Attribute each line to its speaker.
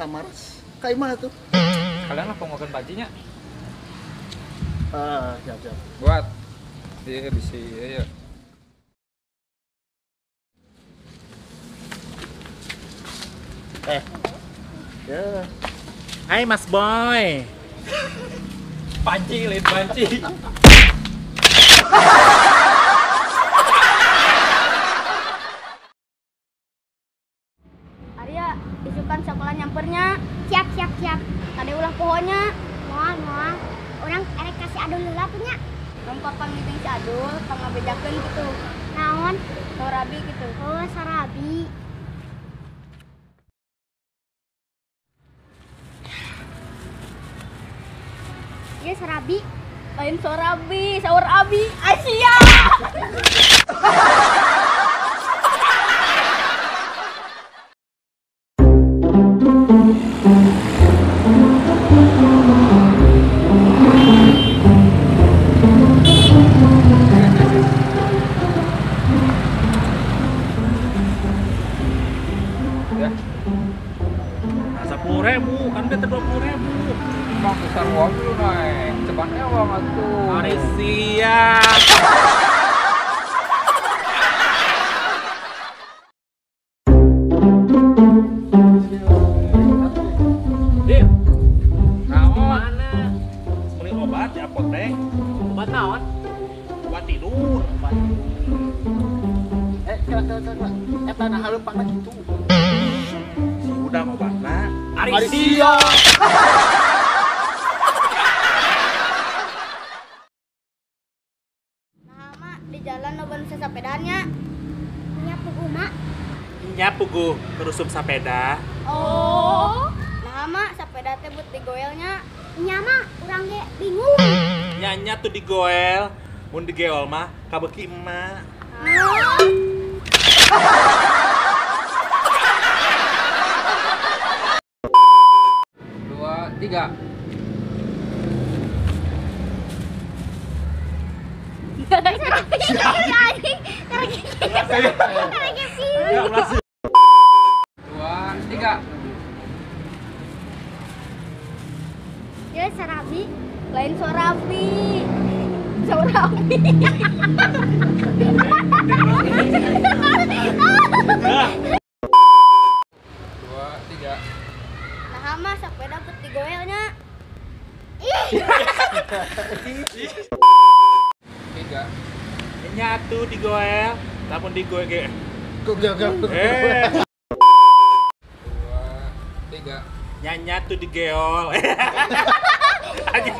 Speaker 1: Maras. Ka imah tuh.
Speaker 2: Kalian lah pengokeun pancinya.
Speaker 1: Ah, siap siap.
Speaker 2: Buat. Iya bisa iya.
Speaker 1: Eh. Ya.
Speaker 3: Hai Mas Boy.
Speaker 2: Panci lid panci.
Speaker 4: Arya, isukan sekolah nyampernya.
Speaker 5: Siap siap siap.
Speaker 4: Tadi ulah pohonnya.
Speaker 5: Moal moal. Orang erek kasih Adul heula punya.
Speaker 4: Lompat meeting si Adul, pangabejakeun gitu.
Speaker 5: Naon?
Speaker 4: Sorabi gitu.
Speaker 5: Oh, sorabi. Iya serabi,
Speaker 4: lain sorabi, saur abi, Asia.
Speaker 2: Ya.
Speaker 3: Nah, 10.000 kan udah 20.000.
Speaker 2: Bang besar uang dulu naik, cepat uang atuh.
Speaker 3: Mari siap. Din,
Speaker 2: naon?
Speaker 3: Mana? Beli obat di apotek.
Speaker 6: Obat naon?
Speaker 3: Obat tidur.
Speaker 1: Obat. Kira kira. Eta nah hareupana kitu.
Speaker 3: Si udang obatna.
Speaker 6: Ari sia.
Speaker 4: Di jalan loba nu sapedaannya.
Speaker 5: Nya puguh mak.
Speaker 3: Nya puguh kerusum sapeda.
Speaker 4: Oh. Nah mak sapeda teh but digoelnya.
Speaker 5: Nya mak urang ge bingung.
Speaker 3: Nya nya tuh digoel, mun digeol mah kabeuki emak.
Speaker 4: Oh.
Speaker 2: 2, 3. 2, 3.
Speaker 5: Ya serabi,
Speaker 4: lain sorabi. Sorabi.
Speaker 2: 2, 3.
Speaker 4: Nah, mah sepeda put digoelnya.
Speaker 5: Ih.
Speaker 2: 3.
Speaker 3: Nyatu digoel, namun digoel ge.
Speaker 1: 2,
Speaker 2: 3.
Speaker 3: Nyatu digeol. Anjing.